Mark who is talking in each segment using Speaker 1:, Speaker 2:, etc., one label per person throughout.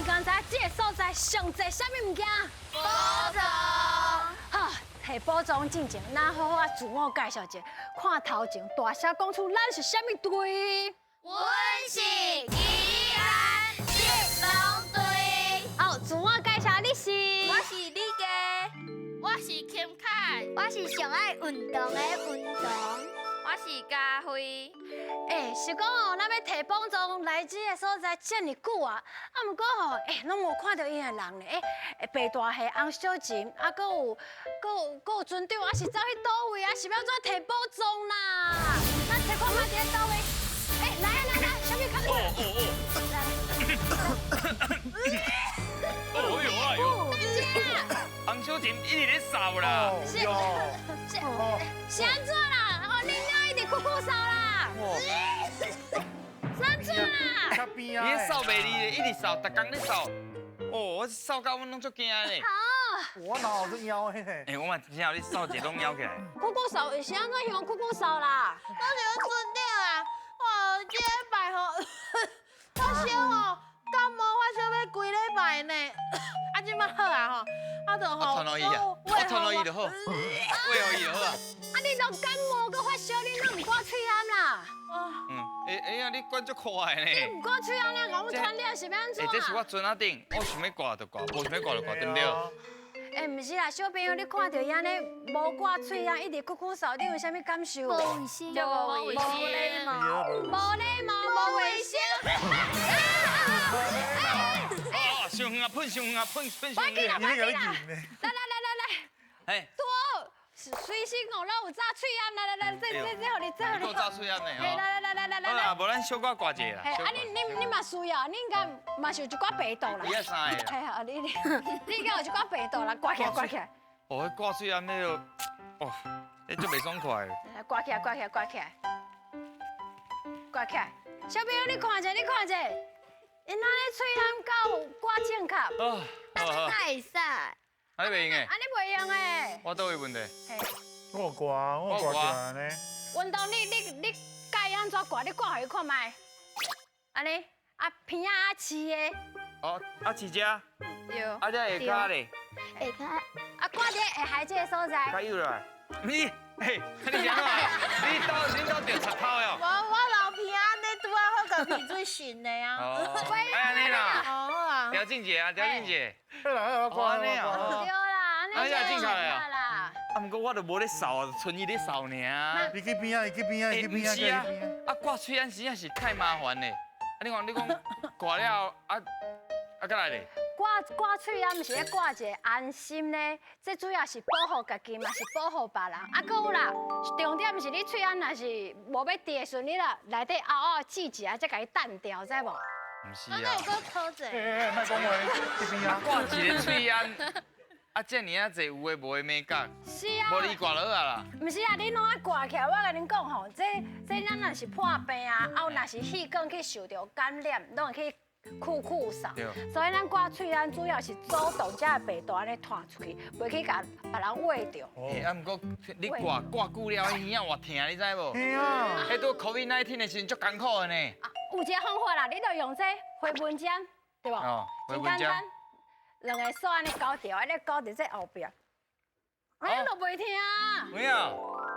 Speaker 1: 你敢知這個所在上濟啥物物件？
Speaker 2: 寶藏。
Speaker 1: 好，提寶藏進前，咱好好啊自我介紹一下，看頭前大聲講出咱是啥物隊？
Speaker 2: 阮是宜蘭捷龍隊。
Speaker 1: 好，自我介紹，你是？
Speaker 2: 我是李佳，我是金凱，
Speaker 3: 我是上愛運動的運動，
Speaker 2: 我是嘉輝。
Speaker 1: 欸，是講哦，咱欲提寶藏來這个所在遮爾久啊，啊，毋過吼，欸，攏無看著𪜶的人呢。欸，白大蝦、翁小琴，啊，閣有、閣有、閣有船長，啊是走去佗位啊？是欲按怎提寶藏啦？咱提看覓佇咧佗位？欸，來啊來來，啥物較快？
Speaker 4: 哦哦呦哎呦！翁小琴一直咧掃啦。
Speaker 1: 是是是按怎啦？哦，恁娘一直咳咳嗽啦。是按怎啦？
Speaker 4: 伊咧掃袂離咧，一直掃，逐工咧掃。哦，我掃到阮攏足驚咧。
Speaker 1: 好。
Speaker 5: 我腦是枵的。
Speaker 4: 欸，我嘛真正你掃一個攏枵起來。
Speaker 1: 咳咳嗽是按怎形容咳咳嗽啦？
Speaker 2: 攏是阮船長啊！哦，這禮拜吼發燒吼，感冒發燒欲規禮拜呢。啊，這擺好啊吼，啊就吼。
Speaker 4: 我傳予伊啊，我傳予伊就好，餵予伊就好啊。
Speaker 1: 啊，你都感冒閣發燒，你攏毋掛喙罨啦？
Speaker 4: 嗯，欸欸呀，你管足快的呢。
Speaker 1: 你毋掛喙罨，你共阮傳了是欲按怎？
Speaker 4: 欸，這是我船仔頂，我想欲掛就掛，無想欲掛就掛，對毋對？
Speaker 1: 欸，毋是啦，小朋友，你看著伊按呢無掛喙罨，一直咳咳嗽，你有啥物感受？
Speaker 3: 無衛生，
Speaker 2: 無衛生，
Speaker 1: 無禮貌，無衛生。
Speaker 4: 哦，傷遠啊，噴傷遠啊，噴噴傷遠。
Speaker 1: 來來來來來，
Speaker 4: 哎，
Speaker 1: 多隨身哦，攏有紮喙罨，來來來，這這這，予你，這予你。
Speaker 4: 夠紮喙罨的吼。
Speaker 1: 來來來來來來。
Speaker 4: 好啦，無咱小可掛一下啦。
Speaker 1: 啊，你嘛需要，你應該嘛是有一寡病毒啦。
Speaker 4: 伊愛三个。
Speaker 1: 嘿啊，你應該有一寡病毒啦，掛起來掛起來。
Speaker 4: 哦，彼掛喙罨彼個，哦，彼足袂爽快的。
Speaker 1: 掛起來掛起來掛起來，掛起來。小朋友，你看者，你看者，𪜶按呢喙罨敢有掛正確？
Speaker 4: 哦，好。
Speaker 3: 哪會使？
Speaker 4: 啊，你袂用的？
Speaker 1: 啊，你袂用的。
Speaker 4: 我佗位問題？
Speaker 5: 我有掛，我有掛起來呢。
Speaker 1: 文東，你佮意按怎掛？你掛予伊看覓？按呢？啊，邊仔啊飼的。
Speaker 4: 哦，啊飼這。
Speaker 1: 對。
Speaker 4: 啊，這下跤咧？
Speaker 3: 下跤。
Speaker 1: 啊，掛佇下海這个所在。
Speaker 4: 較幼來。你，嘿，你是按怎？你兜恁兜著插頭喲？
Speaker 2: 無，我老鼻按呢拄仔好共鼻水擤的啊。
Speaker 4: 哦。按呢啦。
Speaker 2: 好啊。
Speaker 4: 調整一下，調整一下。
Speaker 5: 好啦，好啦，我掛。
Speaker 4: 按呢哦。
Speaker 1: 對啦，按呢正確啦。
Speaker 4: 啊，毋過我都無咧掃啊，賰伊咧掃爾。
Speaker 5: 你去邊仔，你去邊仔，你去邊仔。
Speaker 4: 毋是啊，啊掛喙罨真正是太麻煩咧。啊，你講你講掛了啊啊，閣來咧？
Speaker 1: 掛掛喙罨毋是咧掛一个安心咧，這主要是保護家己嘛，是保護別人。啊，閣有啦，重點是你喙罨若是無欲滴的時陣，你若內底敖敖擠一下，才共伊淡掉，知無？
Speaker 4: 毋是啊。
Speaker 2: 啊，有閣討者。
Speaker 5: 欸欸，莫講話，去邊仔。
Speaker 4: 掛一个喙罨，啊，遮爾仔濟有的無的眉角。
Speaker 1: 是啊。
Speaker 4: 無你掛落啊啦。
Speaker 1: 毋是啊，你攏愛掛起來。我共恁講吼，這這咱若是破病啊，啊有若是細菌去受著感染，攏會去咳咳嗽。所以咱掛喙罨主要是阻擋這个病毒按呢傳出去，袂去共別人嗙著。
Speaker 4: 欸，啊，毋過你掛掛久了，耳仔偌疼，你知無？
Speaker 5: 嘿啊。
Speaker 4: 彼拄 COVID-19 的時陣足艱苦的呢。
Speaker 1: 啊，有一个方法啦，你就用這回紋針，對無？
Speaker 4: 哦，
Speaker 1: 真簡單，兩个手按呢勾著，按呢勾佇這後壁，按呢就袂疼。
Speaker 4: 有影？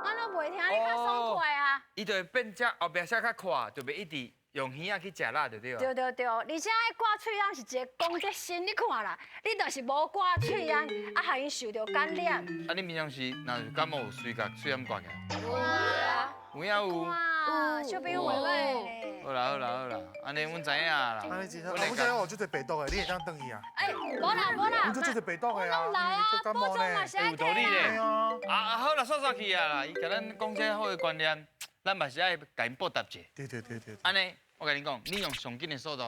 Speaker 1: 按呢袂疼，你較爽快啊。
Speaker 4: 伊就會變這後壁寫較闊，就袂一直用耳仔去食力，就對。
Speaker 1: 對對對，而且彼掛喙罨是一個攻擊性，你看啦，你就是無掛喙罨，啊，予𪜶受著感染。
Speaker 4: 啊，你平常時若是感冒有隨共喙罨掛起來？
Speaker 1: 有啊。
Speaker 4: 有影有。
Speaker 1: 哇，小朋友袂歹咧。
Speaker 4: 好啦好啦好啦，按呢阮知影啦。
Speaker 5: 按呢真，我知影我足濟病毒的，你會當轉去啊？
Speaker 1: 欸，無啦無啦。
Speaker 5: 阮足濟病毒的啊。
Speaker 1: 來啊，寶藏嘛是愛
Speaker 4: 有道理咧。
Speaker 5: 啊
Speaker 4: 啊好啦，煞煞去啊啦，伊共咱講這好的觀念，咱嘛是愛共𪜶報答者。
Speaker 5: 對對對對。
Speaker 4: 按呢，我共你講，你用上緊的速度，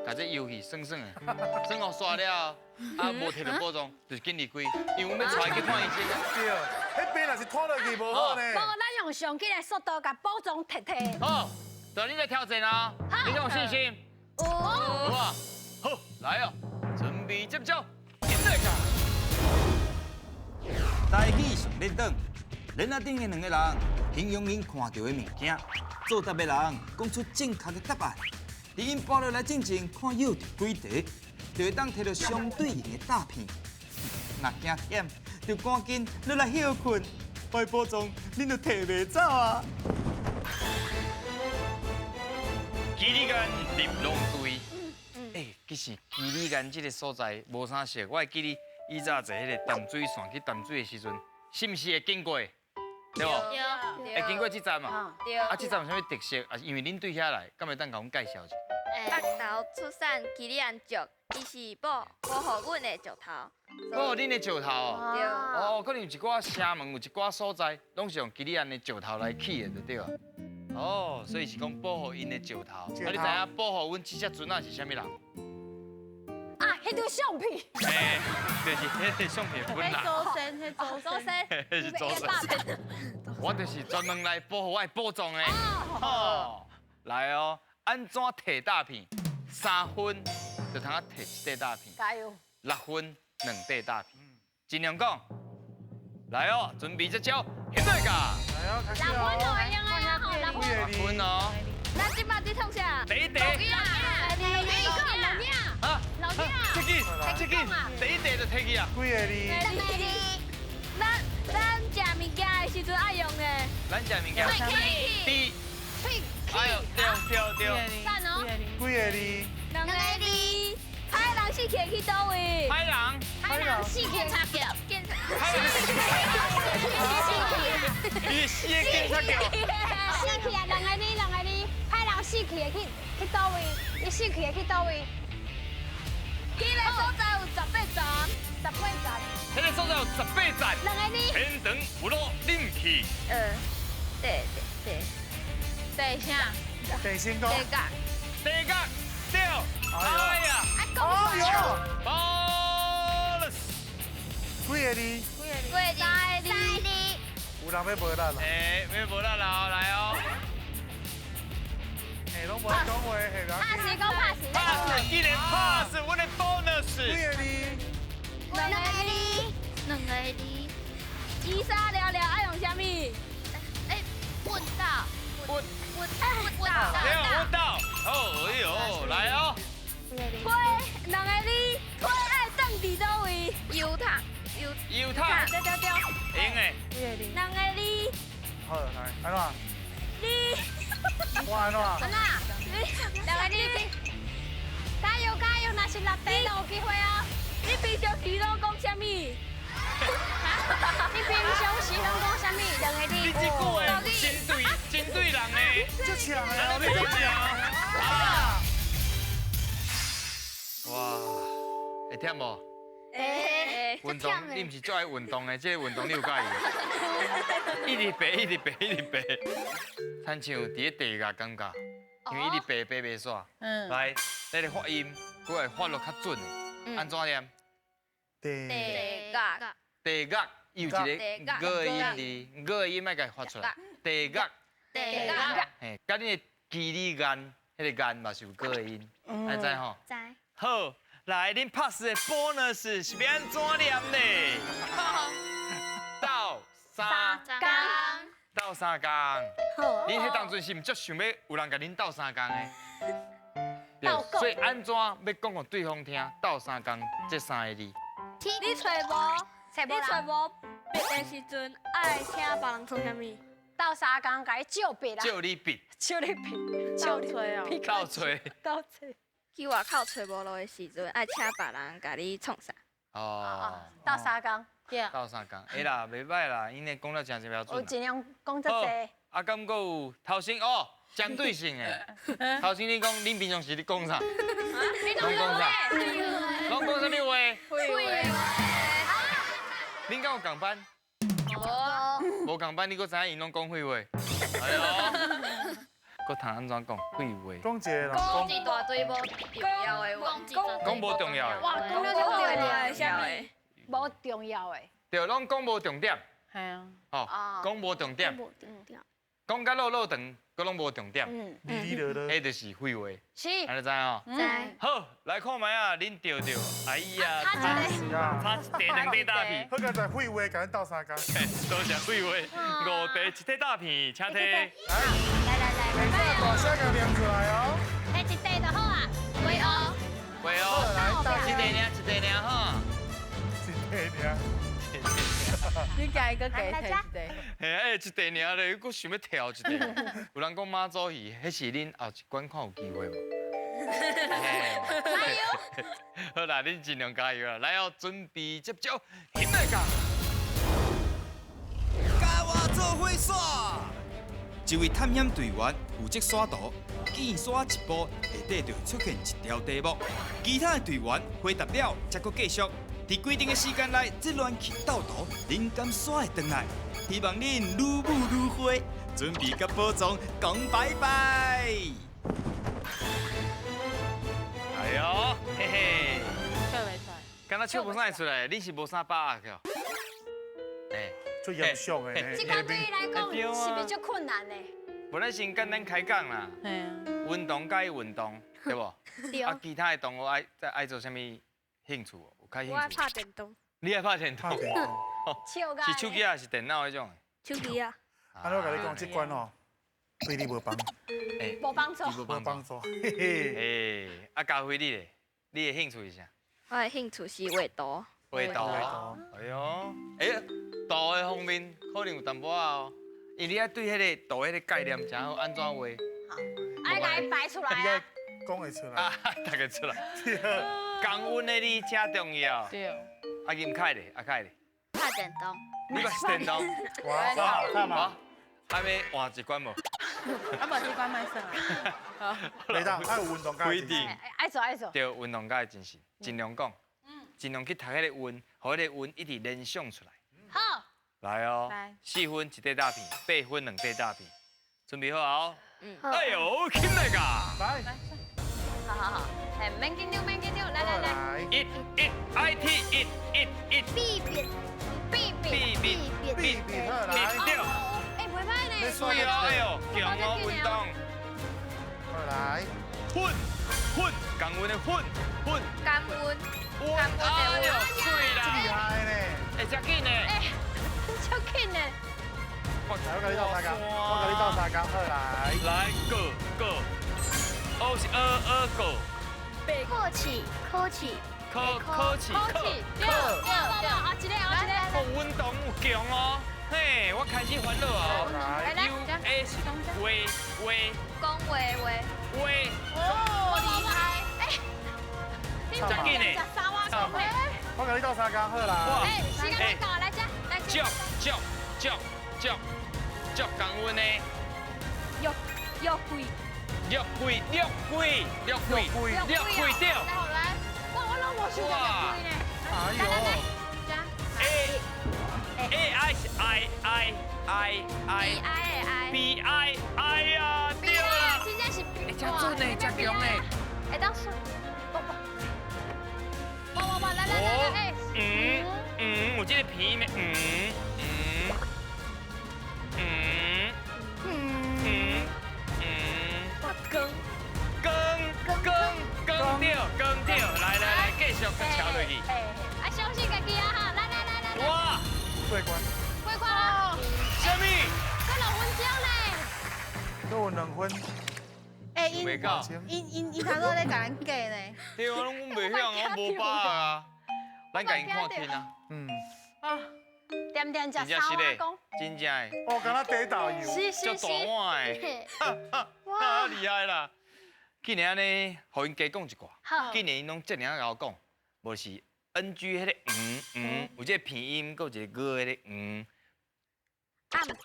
Speaker 4: 共這遊戲耍耍的，耍予煞了，啊無提著寶藏，就是緊離開，因為阮欲帶伊去看醫生。
Speaker 5: 對，彼病若是拖落去無好呢。
Speaker 1: 無，咱用上緊的速度共寶藏提提。
Speaker 4: 好，等你來挑戰啊！你有信心？
Speaker 1: 有。
Speaker 4: 有啊。好，來哦，準備接招，進來噶。
Speaker 6: 台語上練轉，鏈仔頂的兩個人形容𪜶看著的物件，作答的人講出正確的答案。佇𪜶跋落來進前，看舀著幾塊。就會當提著相對應的詐騙。若驚忝，就趕緊落來歇睏，白寶藏恁就提袂走啊！
Speaker 4: 基里干立龙队，欸，其實基里干這個所在無啥熟，我會記得以前坐彼個淡水線去淡水的時陣，是毋是會經過？對無？會經過這站嘛？
Speaker 3: 對。
Speaker 4: 啊，這站有啥物特色？啊，因為恁對遐來，敢會當共阮介紹一下？
Speaker 3: 北投出產基里安石，伊是保護阮的石頭。
Speaker 4: 保護恁的石頭哦。
Speaker 3: 對。
Speaker 4: 哦，可能有一寡城門，有一寡所在，攏是用基里安的石頭來起的，就對啊。哦，所以是講保護𪜶的石頭。啊，你知影保護阮這隻船仔是啥物人？
Speaker 1: 啊，彼張相片。
Speaker 4: 欸，就是彼個相片本人。
Speaker 2: 彼祖先，彼祖先。
Speaker 4: 彼是祖先。我就是專門來保護我的寶藏的。哦，來哦，按怎提詐騙？3分就通啊提一塊詐騙。
Speaker 1: 加油。
Speaker 4: 6分2塊詐騙。盡量講。來哦，準備這招，現在噶。
Speaker 5: 來哦，開始
Speaker 1: 6分就會用的啊，吼，6分。
Speaker 4: 6分哦。
Speaker 3: 咱這擺在創啥？
Speaker 4: 第一題。
Speaker 1: 老囝，老囝。
Speaker 4: 啊，
Speaker 1: 老囝。
Speaker 4: 這個，這個，第一題就提去啊。
Speaker 5: 幾個字？
Speaker 3: 兩個字。咱食物件的時陣愛用的。
Speaker 4: 咱食物件。嘴。
Speaker 1: 嘴。
Speaker 4: 哎呦，對對對。
Speaker 1: 讚哦。
Speaker 5: 幾個字？
Speaker 3: 兩個字。歹人死去去佗位？
Speaker 4: 歹人。
Speaker 1: 歹人死去警察局。
Speaker 3: 警察。
Speaker 4: 你死的警察局。
Speaker 1: 死去啊！兩個字，兩個字。歹人死去會去佗位？伊死去會去佗位？
Speaker 3: 彼个所在有18層。
Speaker 1: 18層。
Speaker 4: 彼个所在有18層。
Speaker 1: 兩個字。
Speaker 4: 天堂有路恁去。
Speaker 3: 對對對。
Speaker 2: 地啥？
Speaker 5: 地仙宮。
Speaker 3: 地角。
Speaker 4: 地角。對。哎呀。
Speaker 5: 哎呦。
Speaker 4: bonus。
Speaker 5: 幾個字？
Speaker 3: 幾個字？三個字。
Speaker 5: 有人欲無力啦。
Speaker 4: 欸，欲無力啦，來哦。
Speaker 5: 欸，攏無講話，嘿啦。
Speaker 1: 拍死講拍死。
Speaker 4: 拍死，竟然 pass，阮的 bonus。
Speaker 5: 幾個字？
Speaker 3: 兩個字。兩個字。伊啥了了愛用啥物？欸，問到。問問問到。
Speaker 4: 對，問到。哦，哎呦，來哦。
Speaker 3: 批兩個字，批愛轉佇佗位？油塔。
Speaker 4: 油塔。
Speaker 3: 對對對。
Speaker 4: 會用的。
Speaker 3: 兩個字。
Speaker 5: 好，來，按怎？
Speaker 3: 你。
Speaker 5: 我按怎？
Speaker 1: 按怎？兩個字。加油加油，若是6題就有機會哦。
Speaker 3: 你平常時攏講啥物？
Speaker 1: 你平常時攏講啥物？兩個字。
Speaker 4: 你這句話針對針對人的。
Speaker 5: 足強的，你足強。
Speaker 4: 哇，會忝無？
Speaker 3: 會。
Speaker 4: 運動，你毋是足愛運動的，這個運動你有佮意？一直爬，一直爬，一直爬，親像佇咧地獄感覺，因為一直爬爬袂煞。嗯。來，咱的發音，閣會發落較準的，按怎念？
Speaker 5: 地。
Speaker 3: 地角。
Speaker 4: 地角，伊有一個個音佇，個音愛共伊發出來。地角。
Speaker 3: 地角。
Speaker 4: 嘿，佮恁的基里岩，彼個岩嘛是有個音，愛知吼？
Speaker 3: 知。
Speaker 4: 好。來，恁 pass 的 bonus 是欲按怎念呢？鬥相
Speaker 1: 共，
Speaker 4: 鬥相共。恁彼當陣是毋足想欲有人共恁鬥相共的？對，所以按怎欲講予對方聽？鬥相共這三個字。
Speaker 3: 你揣無，你揣無筆的時陣，愛請別人創啥物？
Speaker 1: 鬥相共，共伊借筆啦。
Speaker 4: 借你筆。
Speaker 1: 借你筆。
Speaker 2: 鬥揣哦。
Speaker 4: 鬥揣。
Speaker 1: 鬥揣。
Speaker 3: 去外口揣無路的時陣，愛請別人共你創啥？
Speaker 4: 哦，
Speaker 1: 鬥相共，
Speaker 4: 鬥相共，會啦，袂䆀啦，𪜶咧講了誠濟標準。
Speaker 1: 我盡量講這濟。
Speaker 4: 啊，敢閣有頭先哦，針對性的。頭先你講，恁平常時咧講啥？攏講啥？攏講啥物話？
Speaker 3: 廢話。
Speaker 4: 恁敢有仝班？無。無仝班，你閣知影𪜶攏講廢話？哎喲。閣通按怎講廢話？
Speaker 5: 講一個人
Speaker 3: 講一大堆無重要的話，
Speaker 4: 講無重要的。
Speaker 1: 哇，講了這多
Speaker 3: 的，啥物？
Speaker 1: 無重要的。
Speaker 4: 對，攏講無重點。
Speaker 2: 係啊。
Speaker 4: 哦，講無重點。講甲落落長，閣攏無重點。
Speaker 1: 嗯。
Speaker 5: 哩哩囉囉。
Speaker 4: 彼就是廢話。
Speaker 1: 是。
Speaker 4: 按呢知吼？
Speaker 1: 知。
Speaker 4: 好，來看覓啊，恁著著。哎呀，差一塊兩塊大片。
Speaker 5: 好佳哉廢話，共恁鬥相共。
Speaker 4: 多謝廢話，5塊1塊大片，請提。
Speaker 1: 來來來，
Speaker 5: 大聲共念出來哦。
Speaker 1: 提一塊就好啊。
Speaker 3: 回哦。
Speaker 4: 回哦。
Speaker 5: 來，大家。尔。
Speaker 2: 你加一个给提一块。
Speaker 4: 嘿，哎，一块尔咧，阁想欲跳一块。有人讲妈祖鱼，彼是恁后一关看有机会无？
Speaker 1: 加油！
Speaker 4: 好啦，恁尽量加油啦！来哦，准备接招，起来讲。
Speaker 6: 佮我做伙耍。一位探险队员负责刷图，见刷一步，下底就会出现一条题目。其他的队员回答了，才阁继续。伫规定的时间内，这乱去斗图，恁敢刷会转来？希望恁愈舞愈花，准备佮宝藏讲拜拜。
Speaker 4: 哎呦，嘿嘿，
Speaker 2: 笑袂出来。
Speaker 4: 敢若笑无啥会出来，你是无啥把握去？哎，
Speaker 5: 最严肃的。
Speaker 1: 这关对伊来讲是毋是足困难的？
Speaker 4: 无咱先简单开讲啦。
Speaker 2: 嘿啊。
Speaker 4: 运动佮意运动，对无？
Speaker 3: 对。
Speaker 4: 啊，其他的同学爱在爱做啥物兴趣？有较兴趣？
Speaker 3: 我爱拍电动。
Speaker 4: 你爱拍电动？是手机还是电脑彼种？
Speaker 3: 手机啊。
Speaker 5: 啊，我共你讲，这关哦，对你无帮。
Speaker 1: 无帮助。
Speaker 5: 无帮助。嘿
Speaker 4: 嘿。啊，家辉你咧？你的兴趣是啥？
Speaker 3: 我的兴趣是画图。
Speaker 4: 画图。哎呦，哎，图的方面可能有淡薄仔哦，因为你爱对彼个图彼个概念真好，按怎画？
Speaker 1: 好，爱来摆出来啊。
Speaker 5: 讲会出来。
Speaker 4: 啊，大家出来。降温的你真重要。
Speaker 2: 对。
Speaker 4: 啊，金凯咧，阿凯咧。
Speaker 3: 拍电动。
Speaker 4: 你嘛是电动？
Speaker 5: 哇，好，
Speaker 4: 嘛？还没换一关无？
Speaker 2: 啊，无这关莫算啊。
Speaker 5: 袂当，爱有运动家的精神。
Speaker 1: 爱做爱做。
Speaker 4: 对，运动家的精神，尽量讲，尽量去读彼个韵，予彼个韵一直联想出来。
Speaker 1: 好。
Speaker 4: 来哦。4分一块大片，8分2块大片，准备好哦。
Speaker 3: 嗯。
Speaker 4: 哎呦，起来噶！
Speaker 5: 来。
Speaker 1: 好好好，哎，免紧张，免紧张，来来来。
Speaker 4: 一一 I T 一一一。
Speaker 3: B B
Speaker 1: B
Speaker 4: B B
Speaker 5: B B 来。
Speaker 4: 对。
Speaker 1: 哎，袂歹呢。
Speaker 4: 水哦，哎呦，强哦，运动。
Speaker 5: 来。
Speaker 4: 混混，降温的混混。
Speaker 3: 降温。
Speaker 4: 温。哎呦，水啦。
Speaker 5: 厉害呢。
Speaker 4: 哎，真紧呢。
Speaker 1: 哎，真紧呢。
Speaker 5: 我共你斗相共，我共你斗相共，好来。
Speaker 4: 来，go go。O 是二个。
Speaker 3: 考试，考试。
Speaker 4: 考考试，
Speaker 1: 考试，对对对，啊，一个啊一个。
Speaker 4: 哦，运动有强哦，嘿，我开始烦恼哦。
Speaker 1: 来来
Speaker 4: U S 话话。
Speaker 3: 讲话话。
Speaker 4: 话。
Speaker 2: 哦，厉害！
Speaker 1: 哎，
Speaker 4: 真紧呢。
Speaker 5: 我共你斗相共，好啦。
Speaker 1: 哎，时间快到，来这，来这。
Speaker 4: 足足足足足降温的。
Speaker 3: 约约会。
Speaker 4: 约会，约会，约会，约会对。
Speaker 1: 来，来，我拢无想到约会呢。
Speaker 5: 哎呦。
Speaker 4: A A I 是 I I I I
Speaker 3: I I
Speaker 4: B I I 呀，对啦。
Speaker 1: 真正是 B。
Speaker 4: 真准呢，真强呢。
Speaker 1: 会当算。哇哇哇！来来来来，哎。
Speaker 4: 嗯嗯，有这个皮没？嗯嗯嗯嗯嗯。
Speaker 3: 更
Speaker 4: 更更更对，更对，来来来，继续阁敲落去。
Speaker 1: 哎，啊，相信家己啊哈，来来来来。
Speaker 4: 哇，
Speaker 5: 过关。
Speaker 1: 过关了。
Speaker 4: 啥物？
Speaker 1: 阁6分钟呢。
Speaker 5: 阁有2分。
Speaker 2: 哎，𪜶𪜶𪜶头拄咧共咱计呢。
Speaker 4: 对啊，阮袂晓，我无把握啊。咱共𪜶看见啊。
Speaker 5: 嗯。
Speaker 2: 啊。
Speaker 1: 点点食三碗公。
Speaker 4: 真正的。
Speaker 5: 哦，敢若地导游。
Speaker 1: 是是是。
Speaker 4: 足大碗的。哇，厉害啦！既然按呢，予𪜶加讲一寡。
Speaker 1: 好。
Speaker 4: 既然𪜶拢这尔仔𠢕讲，无是 NG 彼个嗯嗯，有这个鼻音，阁有一个个彼个嗯。
Speaker 3: 暗顿。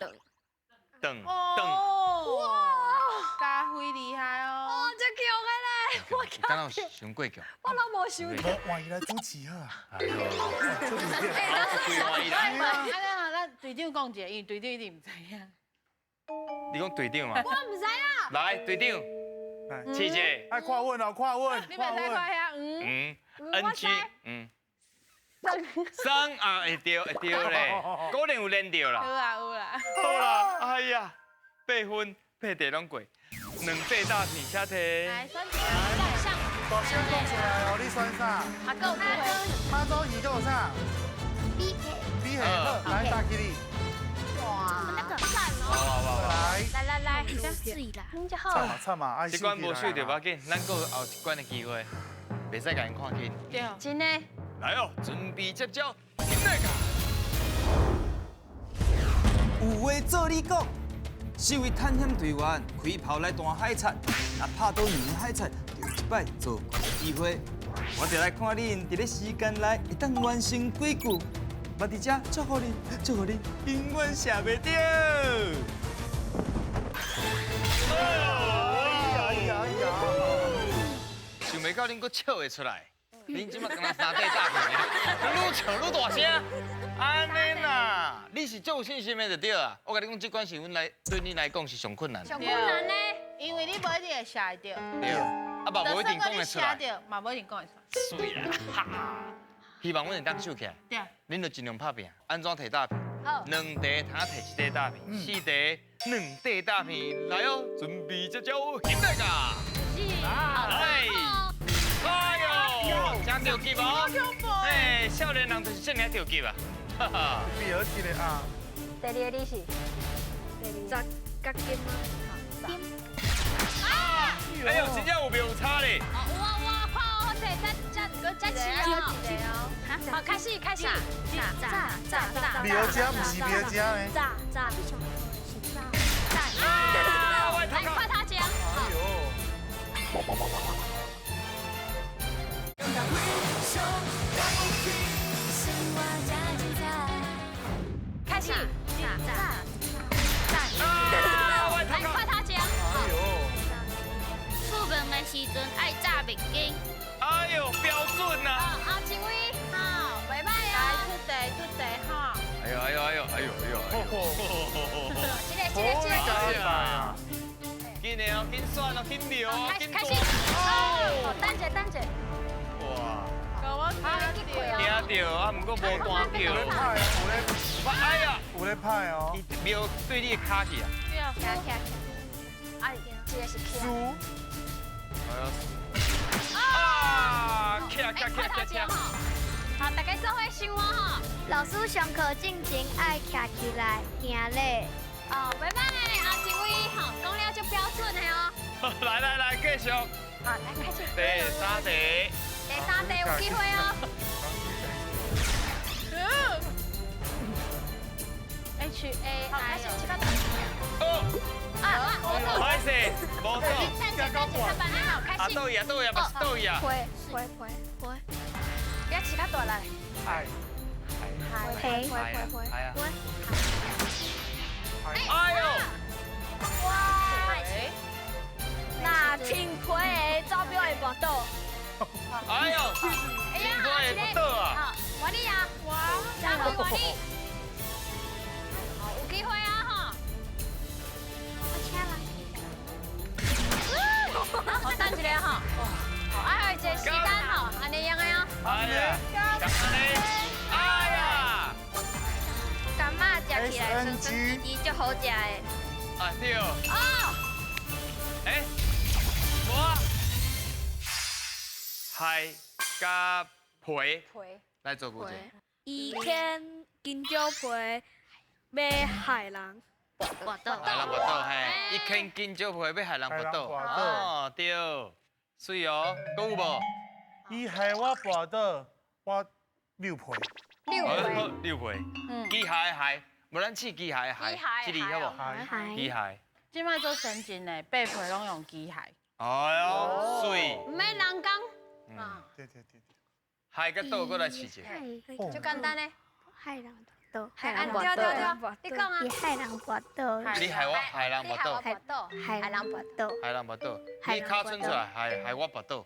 Speaker 4: 顿顿。
Speaker 2: 哇！家辉厉害哦！
Speaker 1: 哦，这强的咧，我
Speaker 4: 敢有伤过强？
Speaker 1: 我拢无想到。
Speaker 5: 换伊来主持好啊。
Speaker 4: 哎呦，换伊来。
Speaker 2: 啊，那咱队长讲一下，因为队长一定毋知影。
Speaker 4: 你讲队长吗？
Speaker 1: 我毋知影。
Speaker 4: 来，队长，试者。
Speaker 5: 爱看稳哦，看稳。
Speaker 2: 你袂使看遐，
Speaker 4: 嗯。嗯，NG，嗯。三啊，会对会对咧，果然有练到啦。
Speaker 2: 有啦有啦。
Speaker 4: 好啦，哎呀，8分8题拢过，2块大片，请提。
Speaker 2: 来，选一个。
Speaker 5: 大声讲出来哦，你选啥？
Speaker 1: 啊，阁有机会。
Speaker 5: 妈祖鱼阁有啥
Speaker 3: ？B
Speaker 5: K。B K，好，来打起你。
Speaker 1: 哇，那个赞哦。
Speaker 5: 来
Speaker 1: 来来来，
Speaker 3: 水啦。
Speaker 5: 惨嘛惨嘛，爱
Speaker 4: 这关无输就无要紧，咱阁有后一关的机会，袂使共𪜶看轻。
Speaker 2: 对。
Speaker 1: 真的。
Speaker 4: 来哦，准备接招，起來噶！
Speaker 6: 有話做你講，四位探險隊員開炮來彈海賊，若拍倒兩个海賊，就有一擺做怪的機會。我就來看恁佇咧時間內會當完成幾句。我佇遮祝福恁，祝福恁永遠射袂著。
Speaker 5: 哎呀哎呀！
Speaker 4: 想袂到恁閣笑會出來，恁這馬敢若三塊詐騙，愈笑愈大聲。按呢啦，你是足有信心的就對啊。我共你講，這關是阮來對你來講是上困難。
Speaker 1: 上困難呢，
Speaker 2: 因為你無一定會射會著。
Speaker 4: 對，啊嘛無一定講會出來。
Speaker 2: 嘛無一定講會出來。
Speaker 4: 媠啦，哈！希望阮會當收起來。
Speaker 2: 對。
Speaker 4: 恁就盡量拍拼，按怎提詐騙？
Speaker 1: 好。
Speaker 4: 兩題通提一塊詐騙，四題兩塊詐騙，來哦，準備這招，起來噶！來，哎呦，真著急哦！哎，少年人就是這爾著急啊！哈哈。
Speaker 5: 比好一個啊。
Speaker 1: 第二个你是？
Speaker 3: 十角金嗎？金。
Speaker 4: 啊！哎呦，真正有沒有差咧？
Speaker 1: 有啊有啊，看我提這這這次哦。好，開始開始。
Speaker 3: 炸炸炸。
Speaker 5: 苗家毋是苗家呢？
Speaker 3: 炸炸。是炸。
Speaker 4: 啊！
Speaker 1: 來，快他講。
Speaker 5: 哎呦。
Speaker 1: 開始。
Speaker 3: 炸炸
Speaker 4: 炸。
Speaker 1: 來，快他講。
Speaker 5: 哎呦。
Speaker 3: 出門的時陣愛炸面筋。
Speaker 4: 哎呦，標準啊！
Speaker 1: 阿金威，好，拜拜啊！
Speaker 2: 來出題出題哈！
Speaker 4: 哎呦哎呦哎呦哎呦哎呦！
Speaker 1: 這個這個這個。
Speaker 4: 緊的哦，緊選哦，緊瞄哦，
Speaker 1: 開始開始。哦，等者等者。
Speaker 4: 哇！
Speaker 2: 驚
Speaker 4: 到啊，毋過無彈到。
Speaker 5: 有咧拍啊，有咧。
Speaker 4: 哎呀，
Speaker 5: 有咧拍哦。
Speaker 4: 伊瞄對你的跤去啊。
Speaker 2: 對啊。
Speaker 1: 哎，這個是
Speaker 5: 輸。
Speaker 4: 哎呀！啊！徛徛徛徛徛。
Speaker 1: 好，大家做伙想我吼。
Speaker 3: 老師上課進前愛徛起來行禮。
Speaker 1: 哦，拜拜，阿志偉，吼，講了就標準的哦。
Speaker 4: 來來來，繼續。
Speaker 1: 好，來開始。
Speaker 4: 第三題。
Speaker 1: 第三題有機會哦。
Speaker 2: H A
Speaker 1: 好，開始，起發。
Speaker 4: 哦。
Speaker 1: 啊啊，
Speaker 4: 歹勢，無錯。
Speaker 1: 等下等下，好，開始。
Speaker 4: 啊，倒位啊，倒位啊，嘛是倒位啊。
Speaker 3: 回回回回。
Speaker 1: 不要起較大來。
Speaker 5: 哎。
Speaker 3: 回回回回。
Speaker 4: 哎呦！
Speaker 3: 哇！那穿皮的走表會跋倒。
Speaker 4: 哎呦！穿皮會跋倒啊！
Speaker 1: 好，我你啊，我，嘉輝我你。好，有機會啊吼。
Speaker 3: 我請人。
Speaker 1: 好，等一下吼。好，啊，還有一個時間吼，按呢樣的哦。
Speaker 4: 哎呀！按呢。哎呀！
Speaker 3: 柑仔食起來酸酸甜甜，足好食的。
Speaker 4: 啊對。
Speaker 1: 哦。
Speaker 4: 哎，無啊。海佮皮。
Speaker 1: 皮。
Speaker 4: 來做故事。
Speaker 3: 伊牽香蕉皮欲害人跋倒。
Speaker 4: 害人跋倒嘿，伊牽香蕉皮欲害人跋倒。哦，對，媠哦，閣有無？
Speaker 5: 伊害我跋倒，我溜皮。
Speaker 1: 溜皮。
Speaker 4: 溜皮。嗯。機械的械，無咱試機械的械，這裡好無？機械。
Speaker 2: 這擺做先進的，八皮攏用機械。
Speaker 4: 哎喲，媠。
Speaker 1: 毋免人工。
Speaker 5: 嗯，對對對對。
Speaker 4: 害佮倒閣來試者。
Speaker 1: 就簡單嘞。
Speaker 3: 害人跋倒，
Speaker 1: 害人跋倒，你講啊。
Speaker 3: 伊害人跋倒。
Speaker 4: 你害我害人跋倒。
Speaker 3: 害人跋倒。
Speaker 4: 害人跋倒。你跤伸出來，害害我跋倒。
Speaker 5: 啊。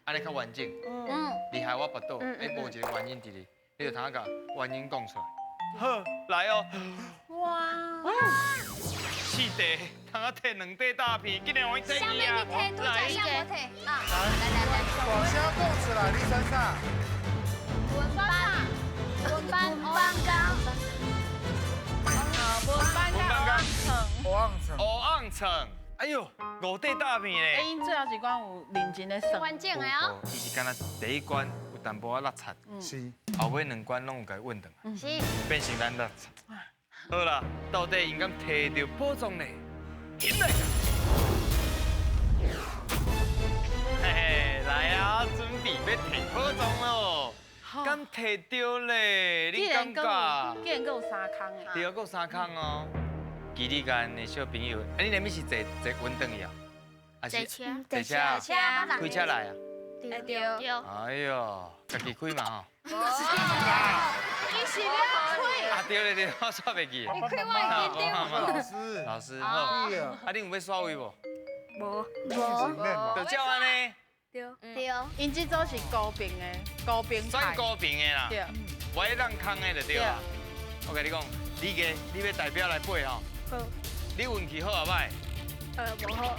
Speaker 4: 按呢較完整。嗯。你害我跋倒，哎，無一個原因佇哩，你就通共原因講出來。好，來哦。
Speaker 2: 哇。
Speaker 4: 四題，通啊提兩塊詐騙，竟然予伊提
Speaker 1: 啥物你提，拄才啥無提啊？來來來，
Speaker 5: 大聲講出來，你選啥？
Speaker 1: 文班，文班，文班工。
Speaker 2: 文班工，
Speaker 5: 黑暗层，
Speaker 4: 黑暗层。哎呦，五塊詐騙咧！
Speaker 2: 哎，𪜶最後一關有認真咧算。
Speaker 1: 完整的哦。
Speaker 4: 伊是敢若第一關有淡薄仔落漆，
Speaker 5: 是。
Speaker 4: 後尾兩關攏有共伊穩轉來，
Speaker 1: 是。
Speaker 4: 變成咱落漆。好啦，到底𪜶敢提著寶藏呢？進來。嘿嘿，來啊，準備欲提寶藏咯！
Speaker 2: 好。
Speaker 4: 敢提著咧？你感覺？
Speaker 2: 竟然閣有三空的。
Speaker 4: 對啊，閣有三空哦。基里干的小朋友，啊，你那邊是坐坐雲轉去啊？
Speaker 3: 坐車。
Speaker 4: 坐車。開車來啊？
Speaker 3: 對。對。
Speaker 4: 哎喲，家己開嘛吼。
Speaker 2: 伊是咧開。
Speaker 4: 啊對對對，我煞袂記。
Speaker 1: 你開我會緊張。
Speaker 5: 老師。
Speaker 4: 老師好。啊，你有欲刷位無？
Speaker 3: 無。
Speaker 5: 無。
Speaker 4: 就照按呢。
Speaker 3: 對。對。
Speaker 2: 𪜶這組是高平的，高平
Speaker 4: 算高平的啦。
Speaker 2: 對。
Speaker 4: 無愛讓空的就對啦。我共你講，你個你欲代表來爬吼。
Speaker 3: 好。
Speaker 4: 你運氣好啊䆀？
Speaker 3: 無好。
Speaker 4: 啊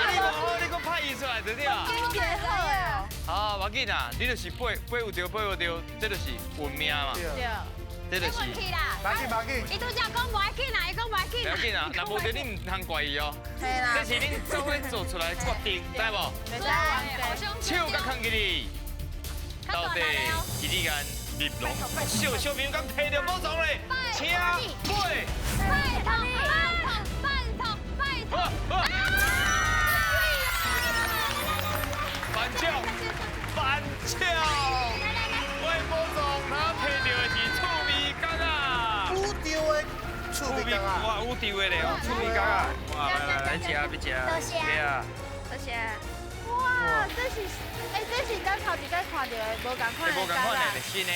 Speaker 4: 你無好，你閣拍伊出來就對啊。好，無要緊啊，你就是爬爬有著爬無著，這就是運命嘛。
Speaker 5: 對。
Speaker 4: 這就是。
Speaker 1: 運氣啦。
Speaker 5: 無要緊，無要緊。
Speaker 1: 伊拄才講無要緊啦，伊講無要緊。
Speaker 4: 無要緊啊，若無著你毋通怪伊哦。這是恁做伙做出來的決定，知無？手共囥起哩，到底基里干立龍小小朋友敢提著寶藏咧？請爬。
Speaker 1: 拜託拜託拜託拜託。
Speaker 4: 反笑，反笑。我的寶藏，他提著的是趣味角仔。
Speaker 5: 宇宙的趣味角仔。
Speaker 4: 哇，宇宙的咧哦，趣味角仔。哇，來來來，食欲食。
Speaker 3: 多謝。多謝。
Speaker 2: 哇，這是，欸，這是咱頭一擺看著的，無仝款的
Speaker 4: 無仝款的，新的，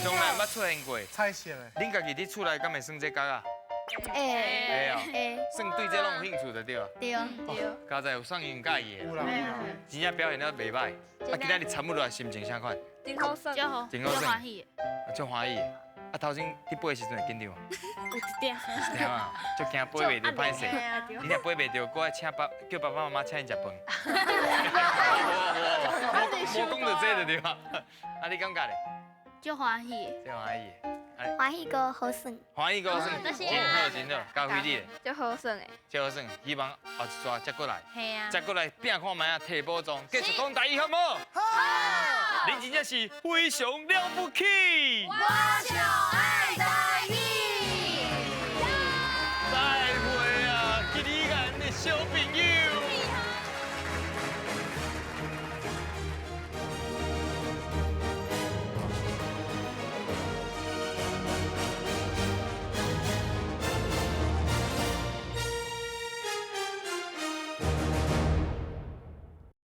Speaker 4: 從來毋捌出現過。
Speaker 5: 彩色的。
Speaker 4: 恁家己佇厝內敢會耍這角仔？
Speaker 3: 會。
Speaker 4: 會哦。算對這攏有興趣就對啊。
Speaker 3: 對。對。
Speaker 4: 佳哉有送𪜶佮意的。
Speaker 5: 有啦。
Speaker 4: 真正表現得袂䆀。啊，今仔日參與落來心情啥款？
Speaker 3: 真好耍。真好。
Speaker 4: 真好耍。足歡喜。啊，頭先佇爬的時陣會緊張無？
Speaker 3: 有一點。
Speaker 4: 一點啊，足驚爬袂著歹勢。你若爬袂著，閣愛請爸叫爸爸媽媽請𪜶食飯。無無講著這就對啊。啊，你感覺咧？
Speaker 3: 足歡喜。
Speaker 4: 足歡喜。
Speaker 7: 歡喜閣好耍。
Speaker 4: 歡喜閣好耍，真好真好，交輝你咧。
Speaker 3: 足好耍的。
Speaker 4: 足好耍，希望後一逝才閣來。
Speaker 3: 嘿啊。
Speaker 4: 才閣來拼看覓仔，提寶藏，繼續講台語好無？好。恁真正是非常了不起。
Speaker 1: 我上愛。